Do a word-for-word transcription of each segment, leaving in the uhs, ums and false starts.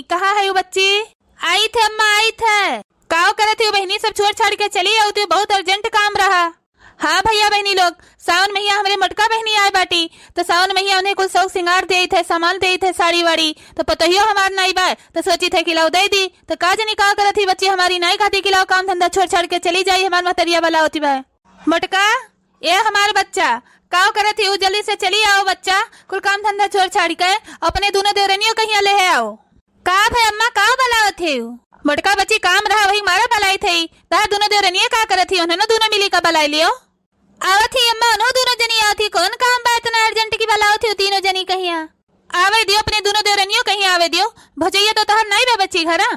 कहाँ है वो बच्ची? आइत है अम्मा, आइत है। काव करत ही बहिनी, सब छोड़ छाड़ के चली आउत ही, बहुत urgent काम रहा। हाँ भइया बहिनी लोग, सावन महिया हमरे मोटका बहिनी आए बाटी, त सावन महिया उन्हें कुल शौक सिंगार देइत है, सामान देइत है, साड़ी वाड़ी, त पतोहियो हमार नाई बाय, त सोचित है कि लाओ दे दी। त का जनी का करत ही बच्ची हमारी नाई कहती कि लाओ काम धंधा छोड़ छाड़ के चली जाई, हमार महतरिया बलावती बाय। मोटका, ए हमार बच्चा, काव करत ही उ, जल्दी से चली आओ बच्चा, कुल काम धंधा छोड़ छाड़ के अपने दोनों देवरनियों कहिया ले है आओ। का भय अम्मा, का बलावत है? मोटका बच्ची काम रहा वही मारा बलाई थी। तहार दोनों देवरनिया का करत ही? उन्होंने दोनों मिली का बलाई लियो। आवत ही अम्मा, उन्हों दोनों जनी आवत ही। कौन काम बा इतना urgent की बलावत ही तीनों जनी कहिया? आवे दियो अपने दोनों देवरनियों कहिया आवे दियो। भौजैया तो तहार नाई बा बच्ची घरा।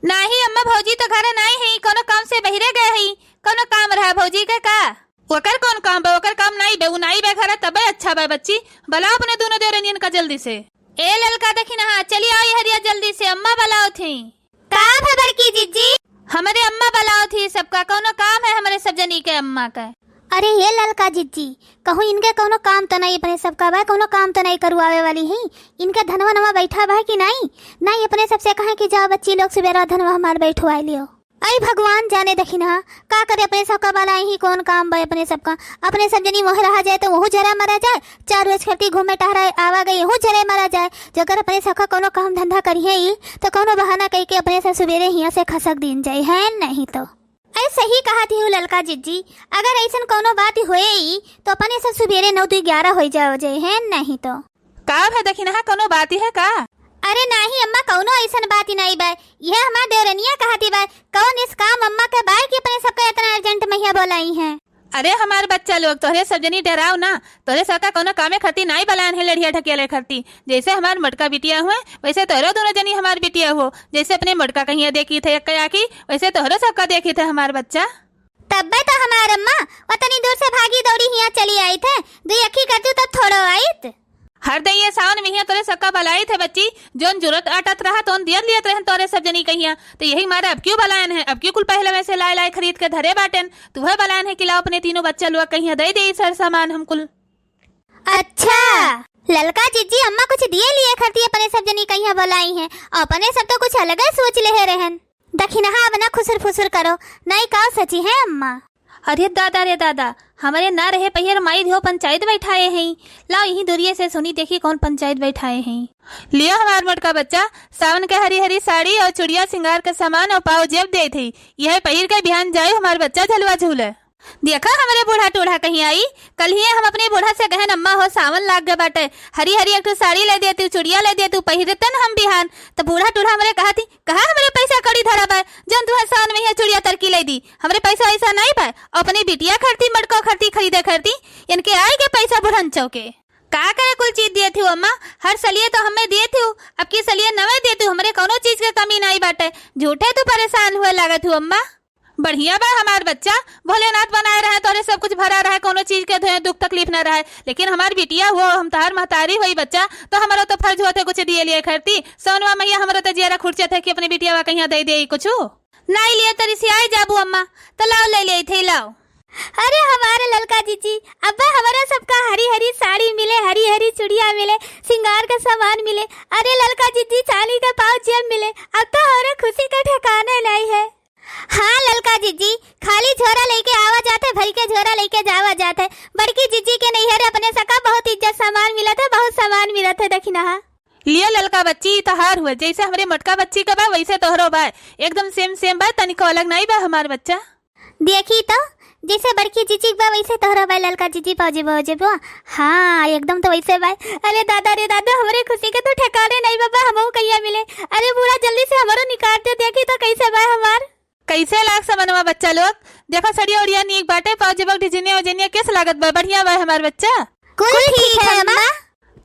नाही अम्मा, भौजी तो घरा नाई है, कोनो काम से बहिरे गए है। कोनो काम रहा भौजी के का? ओकर कौन काम बा? ओकर काम नाई बे, उ नाई बे घरा, तबे अच्छा बा बच्ची। बलाओ अपने दोनों देवरनियन का जल्दी से। ए ललका, देखी ना, हाँ, चली आओ ये हरिया जल्दी से, अम्मा बलाओ थी। का भा बड़की जिज्जी? हमरे अम्मा बलाओ थी सबका, कौनो काम है हमरे सब जनी के अम्मा का। अरे ये ललका जिज्जी, कहूँ इनके कौनो काम तो नहीं अपने सबका बा, कौनो काम तो नहीं करुआवे वाली ही। इनके धनवा नवा बैठा बा कि नहीं? नहीं अपने सबसे कहें कि जाओ बच्ची लोग सुबेरा धनवा हमार बैठवाए लियो। आई भगवान जाने दखिनहा, का करे अपने सबका बलाई ही, कौन काम बा अपने सबका। अपने सब जनी वह रहा जाए तो वहू जरा मरा जाए, चार रोज खरती घूमे टहराए आवा गई, वहू जरे मरा जाए। जगर अपने सबका कौनो काम धंधा करिहे ई, तो कौनो बहाना कह के अपने सब सुबेरे हिया से खसक दिन जाए, है नहीं तो। ऐसे ही कहा थी ललका जिज्जी, अगर ऐसन कौनो बात होए ई, तो अपने सब सुबेरे नौ दुई ग्यारह हो जाओ जाए, है नहीं तो। का भा दखिनहा, कौनो बात है का? अरे नाही अम्मा, कौनो ऐसन बात ही नहीं बा। यह हमार देवरनिया कहती बा, कौन इस काम अम्मा के बा कि अपने सबका इतना urgent महिया बोलाई है? अरे हमार बच्चा लोग, तोहरे सब जनी डराओ ना, तोहरे सबका कौनो कामे खरती नाई बलान है, लड़िया ढकेले खरती। जैसे हमार मोटका बिटिया हुए, वैसे तोहरो दोनों जनी हमार बिटिया हो। जैसे अपने मोटका कहिया देखी थे एक आँखी, वैसे तोहरो सबका देखी थे हमार बच्चा। तब्बे तो हमार अम्मा ओतनी दूर से भागी दौड़ी हिया चली आई थे, दुई अखी करतू तो थोड़ो आइत। हर दइये सावन महिया तोरे सबका बलाइत है बच्ची, जोन जुरत आटत रहा तोन दियत लियत रहन तोरे सब जनी कहिया, तो यही मारे अब क्यों बलायन है, अब क्यों कुल पहले में से लाए लाए खरीद के धरे बाटेन, तुहे बलायन है कि लाओ अपने तीनों बच्चा लोग कहिया दे दे सर सामान हम कुल। अच्छा, ललका जिज्जी अम्मा कुछ दिए लिए खरती अपने सब जनी कहिया बलाई है, अपने सब तो कुछ अलगे सोच ले रहन। दखिनहा अब ना खुसुर फुसुर करो, नाई का सची है अम्मा। अरे दादा रे दादा, हमरे ना रहे पहियर माई धियो पंचायत बैठाए हैं। लाओ यहीं दूरिये से सुनी देखी कौन पंचायत बैठाए हैं। लियो हमार मोटका बच्चा, सावन के हरी हरी साड़ी और चुड़िया सिंगार के सामान और पाव जेब दे थी, यह पहिर के बिहान जाए हमार बच्चा झलुआ झूले। देखा हमरे बूढ़ा टूढ़ा कहीं आई, कल ही हम अपने बूढ़ा से कहन अम्मा हो सावन लाग गए बाटे, हरी हरी एक ठो साड़ी ले देती, चुड़िया ले देती, पहिरतन हम बिहान। तो बूढ़ा टूढ़ा हमरे कहती, कहाँ हमरे पैसा कौड़ी धरा बा, जौन तुहे सावन महिया चुड़िया तरकी ले दी? हमरे पैसा वैसा नहीं बा। अपनी बिटिया खरती, मटको खरती, खरीदे खरती, इनके आए के पैसा बुढ़न चौके। का करे कुल चीज दिए थी अम्मा? हर सलिए तो हमें दिए थी, अब की सलिए नवे दिए थी, हमरे कौनो चीज के कमी नहीं बाटे। झूठे तू परेशान हुए लागत हूँ अम्मा। बढ़िया बा हमार बच्चा, भोलेनाथ बनाए रहे, तोरे सब कुछ भरा रहे, कौनो चीज के धोए दुख तकलीफ ना रहे। लेकिन हमार बिटिया हुआ, हम तहार महतारी हुई बच्चा, तो हमारो तो फर्ज होते कुछ दिए लिए खरती। सोनवा मैया हमारो तो जियारा खुर्चत है कि अपने बिटिया वा कहिया दे दे कुछ। नाई लिए तरी से आई जाबू अम्मा, तो लाओ ले ले थे लाओ। अरे हमारे ललका जीजी, अब्बा हमारा सबका हरी हरी साड़ी मिले, हरी हरी चुड़िया मिले, सिंगार का सामान मिले। अरे ललका जीजी, चांदी का पाउच जेब मिले। अब तो हमारे खुशी का ठिकाने नहीं है। हाँ ललका जीजी, खाली झोरा लेके आवा जात है, भरी के झोरा लेके जावा जात है। बड़की जीजी के नैहर अपने सका बहुत इज्जत सामान मिलत है, बहुत सामान मिलत है। दखिनहा। लियो ललका बच्ची, ई तहार हुआ, जैसे हमरे मोटका बच्ची का बा वैसे तोहरो बा, एकदम same same बा, तनिको अलग नहीं बा हमार बच्चा। देखी तो, जैसे बड़की जीजी के बा वैसे तोहरो बा ललका जीजी, पाउजे बाउजे बा। हाँ एकदम तो वैसे बा। अरे दादा रे दादा, हमरे खुशी के तो ठिकाने नहीं बा, बा हमहू कहिया मिले। अरे बूढ़ा जल्दी से हमरो निकाल दे, देखी तो कैसे बा हमार। कैसे लाग समनवा बच्चा लोग? देखो सड़िया उड़िया नीक बाटे, पाउजेबक डिजनिया उजनिया कैसे लागत बा? बढ़िया बा हमार बच्चा? कुल ठीक है अम्मा।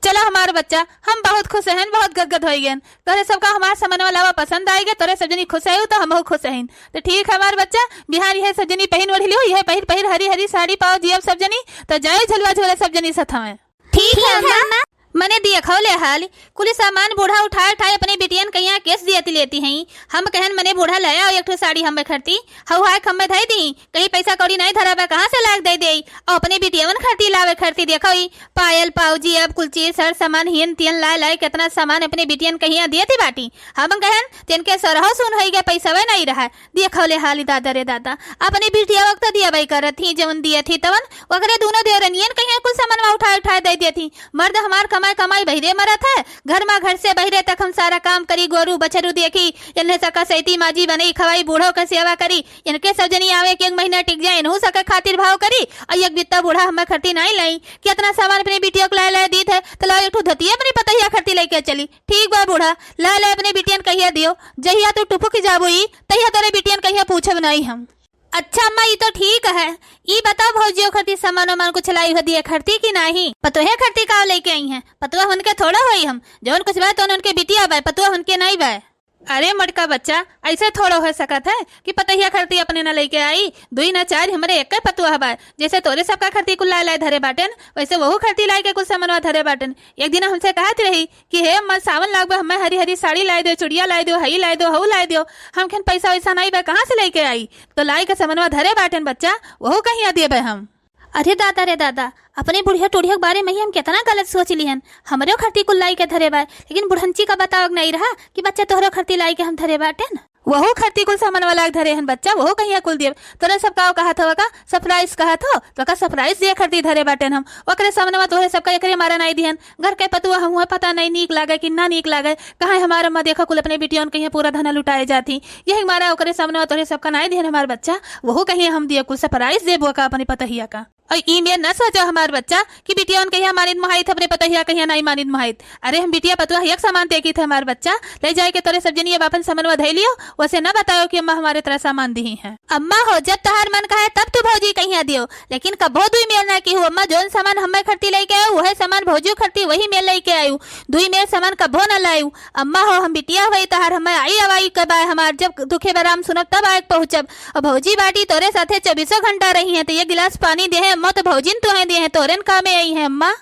चलो हमार बच्चा, हम बहुत खुश हैं, बहुत गदगद हो गए। तोहरे सबका हमार समनवा लावा पसंद आएगा, तोहरे सब जनी खुश है तो हमहू खुश हैं। तो ठीक है हमार बच्चा, बिहान यह सब जनी पहिन ओढ़ लियो, यह पहिर पहिर हरी हरी साड़ी पाओ जियब सब जनी, तो जाए झलवा झूले सब जनी साथ में। ठीक है अम्मा। मने दियखौ ले हाल, कुल सामान बूढ़ा उठाए उठाए अपने बिटियन कहिया केस दियत लेती हईं। हम कहन मने बूढ़ा ले आओ एक ठो साड़ी हम्मे खरती, हऊ हाय हम्मे धई दी, कहीं पैसा कौड़ी नाहीं धरा बा, कहाँ से लाग दे देई? और अपने बिटियवन खरती लावे खरती देखो ई पायल पाउजी अब कुल चीज सर सामान हियन तियन लाए लाए केतना सामान अपने बिटियन कहिया दियत बाटी। हम कहन तेन के सरहो सुन होई गए पैसवे नाहीं रहा। देखो ले हाली दादा रे दादा, अपने बिटिया वक्त दिया बाई करत ही, जवन दिया थी तवन, ओकरे दूनो देवरनियन कहिया कुल सामानवा उठाए उठाए दे दिया थी। मर्द हमार कमाए कमाई बहिरे मरत है, घर मा घर से बहिरे तक हम सारा काम करी, गोरू बछरू देखी, इन्हें सका सैती माजी बनई खवाई, बूढ़ो के सेवा करी, इनके सब जनी आवे कि एक महीना टिक जाए, इनहू सके खातिर भाव करी, और एक बित्ता बूढ़ा हमें खरती नाहीं लाई कि इतना सामान अपने बिटियों को लाए लाए दीत है, तो लाओ एक ठो धोती अपनी पतहिया खरती लेके चली। ठीक बा बूढ़ा, लाए लाए अपने बिटियन कहिया दियो, जहिया तू टुपुक जाबू ई, तहिया तोरे बिटियन कहिया पूछब नाहीं हम। अच्छा अम्मा, ई तो ठीक है। ई बताओ भौजियो खरती सामान वामान कुछ लाई हो दिए खरती कि नाहीं? पतोहे खरती का लेके आई हैं? पतोह उनके थोड़ा होई हम, जौन कुछ बाय तौन उनके बिटिया बाय, पतोह उनके नाहीं बाय। अरे मोटका बच्चा, ऐसे थोड़ो हो सकत है कि पतोहिया खरती अपने न लेके आई, दुई न चार हमरे एक पतोह बाय। जैसे तोरे सबका खरती कुल लाए लाए धरे बाटेन, वैसे वहू खरती लाए के कुल सामानवा धरे बाटेन। एक दिन हमसे कहत रही कि हे अम्मा, सावन लाग बा, हमें हरी हरी साड़ी लाए दो, चुड़िया लाए दो, हई लाए दो, हऊ लाए दो। हम कहन पैसा वैसा नाहीं बा, कहाँ से लेके आई? तो लाई के समनवा धरे बाटेन बच्चा, वहू कहिया देबे हम। अरे दादा रे दादा, अपने बुढ़िया टुढ़िया के बारे में ही हम कितना गलत सोच लिहन। हमरो खरती कुल लाई के धरे बा, लेकिन बुढ़ंची का बतावक नाहीं रहा कि बच्चा तोहरो खरती लाई के हम धरे बाटेन। वहू खरती कुल सामान वाला के धरे हन बच्चा, वहू कहिया कुल देब। तोरे सब काव कहत हवा का, surprise कहत हो, तो का surprise दिए खरती धरे बाटेन हम। ओकरे सामने में तोहरे सबका एकरे मारा नाहीं दिहन। घर के पतुआ हम हुआ पता नाहीं नीक लागे कि ना नीक लागे। कहाँ हमार अम्मा देखो कुल अपने बिटियन कहिया पूरा धना लुटाए जाती। यही मारा ओकरे सामने में तोहरे सबका नाहीं दिहन हमार बच्चा, वहू कहिया हम दिए कुल surprise देबो का अपने पतहिया का। और ई में न सोचो हमार बच्चा कि बिटियन कहिया मानित मोहाइत है, अपने पतहिया कहिया नाहीं मानित मोहाइत। अरे हम बिटिया पतुआ एक समान देखित है हमार बच्चा, ले जाए के तोरे सब जनी अब अपन समनवा धई लियो, वैसे न बतायो कि अम्मा हमारे तरह सामान दिही हैं। अम्मा हो, जब तोहार मन कहे तब तू भौजी कहिया दियो, लेकिन कभो दुई मेल ना किहू। अम्मा जौन सामान हमें खरती लेके आयु, वही सामान भौजी खरती वही मेल लेके आयु, दुई मेल सामान कभो न लायु। अम्मा हो, हम बिटिया हुई तोहार, हमें आई अवाई के बाय हमार, जब दुखे बराम सुनब तब आए के पहुँचब। और भौजी बाटी तोरे साथे चौबीसों घंटा रही हैं, तो ये गिलास पानी दे है अम्मा, तो भौजिन तुहे दे है, तोरेन कामे आई है अम्मा।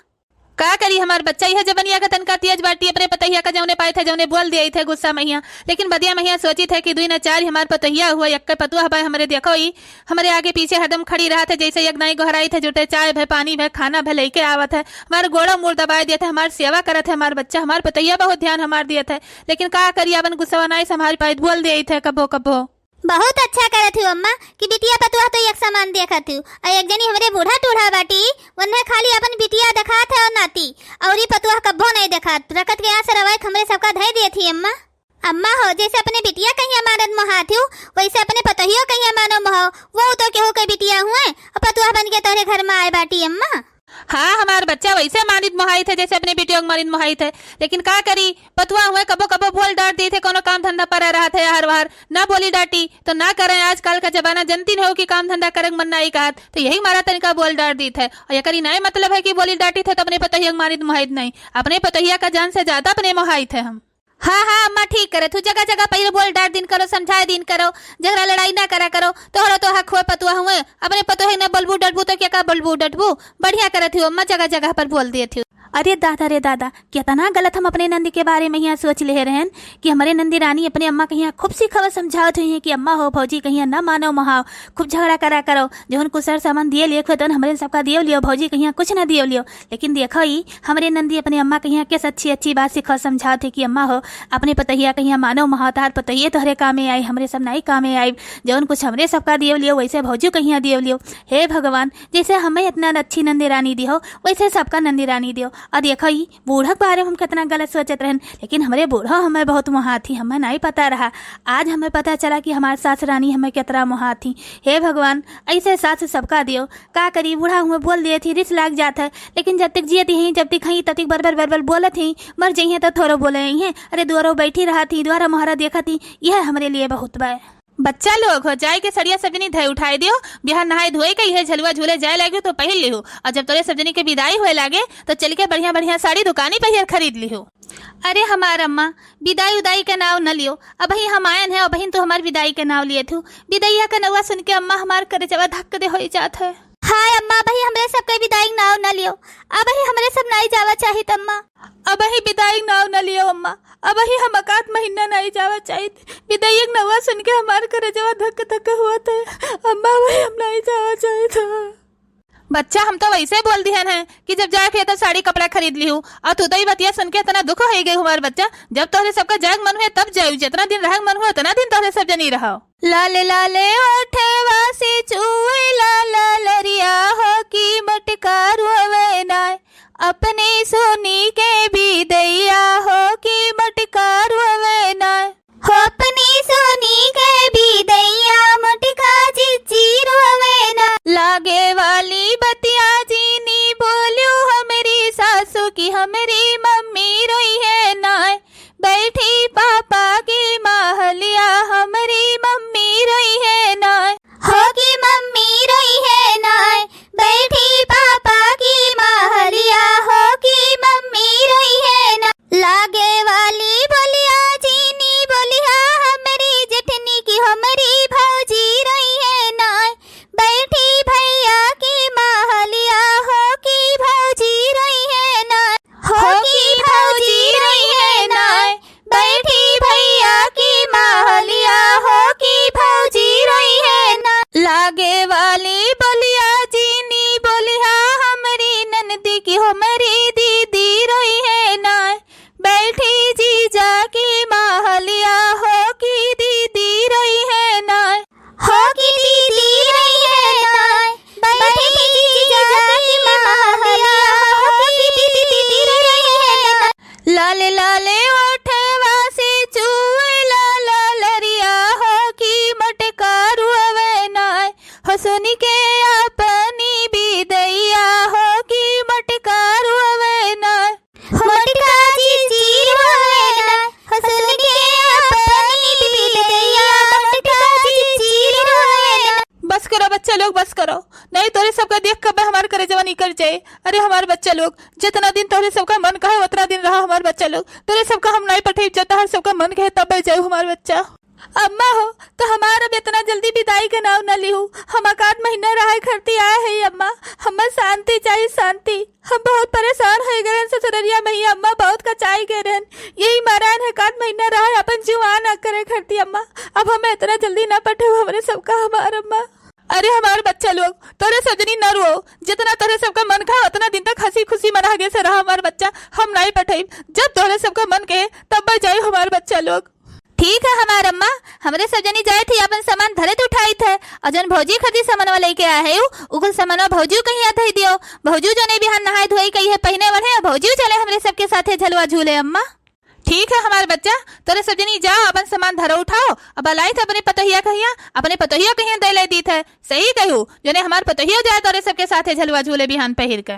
का करी हमार बच्चा, यह जबनिया का तनका तेज बाटी, अपने पतहिया का जौने पाए थे जौने बोल दिया थे गुस्सा महिया। लेकिन बदिया महिया सोची थे कि दुई न चार हमार पतहिया हुआ, यक्के पतुआ बाय हमरे देखो ई, हमरे आगे पीछे हरदम खड़ी रहा थे, जैसे एक नाई गोहराई थे जुटे चाय भे पानी भे खाना भे लेके आवत है, हमार गोड़ो मुड़ दबाए दिए थे, हमार सेवा करत है हमार बच्चा, हमार पतहिया बहुत ध्यान हमार दिए थे। लेकिन का करी अपन गुस्सा नाई संभाल पाए, बोल दिए थे कबो कबो। बहुत अच्छा करत हूँ अम्मा कि बिटिया पतुआ तो एक समान देखत हूँ, और एक जनी हमरे बूढ़ा टूढ़ा बाटी, उन्हें खाली अपन बिटिया देखात है और नाती, और ई पतुआ कब्बो नहीं देखात। रकत के आस रवायत हमरे सबका धई दिए थी अम्मा। अम्मा हो, जैसे अपने बिटिया कहिया मानत मोहात हूँ, वैसे अपने पतोहियो कहिया मानो मोहाओ। वो तो केहू के बिटिया हुए और पतुआ बन के तोहरे घर में आए बाटी अम्मा। हाँ, हमार बच्चा वैसे मानित मोहाइत है, जैसे अपने बिटिया के मानित मोहाइत है। लेकिन का करी, पतुआ हुए कबो कबो बोल डार दी थे, कोनो काम धंधा परा रहा थे, हर वार ना बोली डाटी तो ना करें। आजकल का जमाना जनती नहीं हो कि काम धंधा करे के मन नहीं कहत, तो यही मारा तनिका बोल डार दी थे। और एकरी नहीं मतलब है कि बोली डाटी थे तो अपने पतोहिया के मानित मोहाइत नहीं, अपने पतोहिया का जान से ज्यादा अपने मोहाइत है हम। हाँ, हाँ, अम्मा ठीक करे तू, जगह जगह पर बोल डार दिन करो, समझाए दिन करो, झगड़ा लड़ाई ना करा करो। तोहरो तो हक हुए पतुआ हुए, अपने पतोहे न बोलबू डटबू तो क्या का बोलबू डटबू। बढ़िया करत हूँ अम्मा, जगह जगह पर बोल दिए थी। अरे दादा रे दादा, कितना गलत हम अपने नंदी के बारे में यहाँ सोच ले रहन कि हमरे नंदी रानी अपने अम्मा के यहाँ खूब सिखावत समझावत हुई है कि अम्मा हो भौजी कहिया न मानो मोहाओ, खूब झगड़ा करा करो, जौन कुछ सर सामान दिए लिए खुद हमरे सबका दियो लियो, भौजी कहिया कुछ ना दियो लियो। लेकिन देखो ई, हमरे नंदी अपने अम्मा कहिया के अच्छी अच्छी बात सिखावत समझावत है कि अम्मा हो, अपने पतहिया कहिया मानो मोहाओ, तार पतहिए तोहरे कामे आई, हमरे सब नाई कामे आई, जौन कुछ हमरे सबका दियो लियो, वैसे भौजी कहिया दियो लियो। हे भगवान, जैसे हमें इतना अच्छी नंदी रानी दिहो, वैसे सबका नंदी रानी दियो। और देखो ई, बूढ़ा के बारे में हम कितना गलत सोचत रहन, लेकिन हमरे बूढ़ो हमें बहुत मोहात ही, हमें नहीं पता रहा। आज हमें पता चला कि हमार सास रानी हमें कितना मोहात ही। हे भगवान, ऐसे सास सबका दियो। का करी, बूढ़ा हुए बोल दिए थी, रिस लाग जात है, लेकिन जब तक जियत ही, जब तक हई, तब तक बरबर बरबर बोलत ही, मर जइहें तो थोड़ो बोले ही हैं। अरे दुआरो बैठी रहा थी, दुआरा मोहरा देखा थी, यह हमरे लिए बहुत बा। बच्चा लोग हो, जाए के सड़िया सजनी धय उठाए दियो, बिहान नहाए धोए के यह झलुआ झूले जाए लागे तो पहिर लिहो, और जब तोरे सजनी के विदाई होए लागे तो चल के बढ़िया बढ़िया साड़ी दुकानी पर खरीद लिहो। अरे हमार अम्मा, विदाई उदाई के नाव न लियो, अबही हम आयन है, अबही तू हमार विदाई के नाव लिए थू। विदैया के नौआ सुन के अम्मा हमार करेजवा धक दे होई जात है। हाय अम्मा, अबही हमरे सबके बिदाई नाव न लियो। अबही हमरे सब नाई जावा चाहित अम्मा। अबही बिदाई नाव न लियो अम्मा। अबही हम अकात महीना नाई जावा चाहित। बिदाई एक नवा सुन के हमार करेजवा धक धक हुआ थे। अम्मा, अबही हम नाई जावा चाहित। बच्चा, हम तो वैसे बोल दिहन हैं कि जब जाए के तब साड़ी कपड़ा खरीद लिहू, और तू तो ई बतिया सुन के इतना दुख होइ गई हमार बच्चा। जब तोहरे सबका जाए के मन हुए तब जायू, जितना दिन रहे के मन हुए उतना दिन तोहरे सब जनी रहो। लाल लाल ओठवा से चुए लाल लरिया हो कि मटका रोवे ना, अपने सोनी के बिदैया हो कि मटका रोवे ना। हो अपनी सोनी के बिदैया मटका जिज्जी रोवे ना। लागे वाली बतिया जीनी बोल्यो हमरी सासू की हमरी मम्मी रोई है ना। बैठी पापा की महलिया हमरी मम्मी रोई है ना। हो की मम्मी रोई है ना। बैठी पापा की महलिया हो की मम्मी रोई है ना। लागे वाली बोलिया जीनी बोलिया हमरी जेठनी की हमरी भौजी रोई है ना। बैठी भैया की महलिया हो की भौजी रोई है ना। हो की भौजी रोई है ना। बैठी भैया की महलिया हो की भौजी रोई है ना। लागे वाली बोलिया जीनी बोलिया हमरी ननदी की हमरी दीदी रोई है ना। बैठी जीजा की महलिया हो की दीदी रोई है ना। हो की दीदी रोई है ना। बैठी जीजा की महलिया हो की दीदी रोई है ना। लाल लाल ओठवा से चुए लाल लरिया हो की मटका रोवे ना। हो सुन के अपनी बिदैया हो की मटका रोवे ना। मटका जिज्जी रोवे ना। हो सुन के अपनी बिदैया मटका जिज्जी रोवे ना। बस करो बच्चा लोग, बस करो, नहीं तोरे सबका देख के हमार करेजवा निकल जाए। अरे हमार बच्चा लोग, जितना दिन तोरे सबका मन कहे उतना दिन रहा हमार बच्चा लोग। तोरे सबका हम नहीं पठेब, जब तोहर सबका मन कहे तब जाऊ हमार बच्चा। अम्मा हो, तो हमार अब इतना जल्दी बिदाई के नाव न लिहू। हम अकात महीना रहे खरती आए है अम्मा, हमें शांति चाहिए, शांति। हम बहुत परेशान हो गए रहन ससुररिया में ही अम्मा, बहुत कचाई गए रहन। यही मारा है अकात महीना रहे अपन जीव आ ना करे खरती अम्मा। अब हमें इतना जल्दी ना पठेऊ हमरे सबका हमार अम्मा। अरे हमार बच्चा लोग, तोरे सब जनी न रो, जितना तोरे सबका मन कहा उतना दिन तक हंसी खुशी मना के से रहा हमार बच्चा। हम नहीं पठेब, जब तोरे सबका मन कहे तब जाई हमार बच्चा लोग। ठीक है हमार अम्मा, हमरे सब जनी जाए थे अपन सामान धरे थे उठाई थे, और जौन भौजी खरीदी सामानवा लेके आए है उ, उ कुल सामानवा भौजी कहीं आ धई दियो। भौजी जौने बिहान नहाए धोई कही है पहने वाले, और भौजी चले हमरे सबके साथे झलवा झूले अम्मा। ठीक है हमार बच्चा, तोरे सब जनी जाओ अपन सामान धरो उठाओ, अब लाई थे अपने पतोहिया कहिया, अपने पतोहिया कहिया दे ले दी थे। सही कहू, जने हमार पतोहियो जाए तोरे सबके साथे झलवा झूले बिहान पहिर के।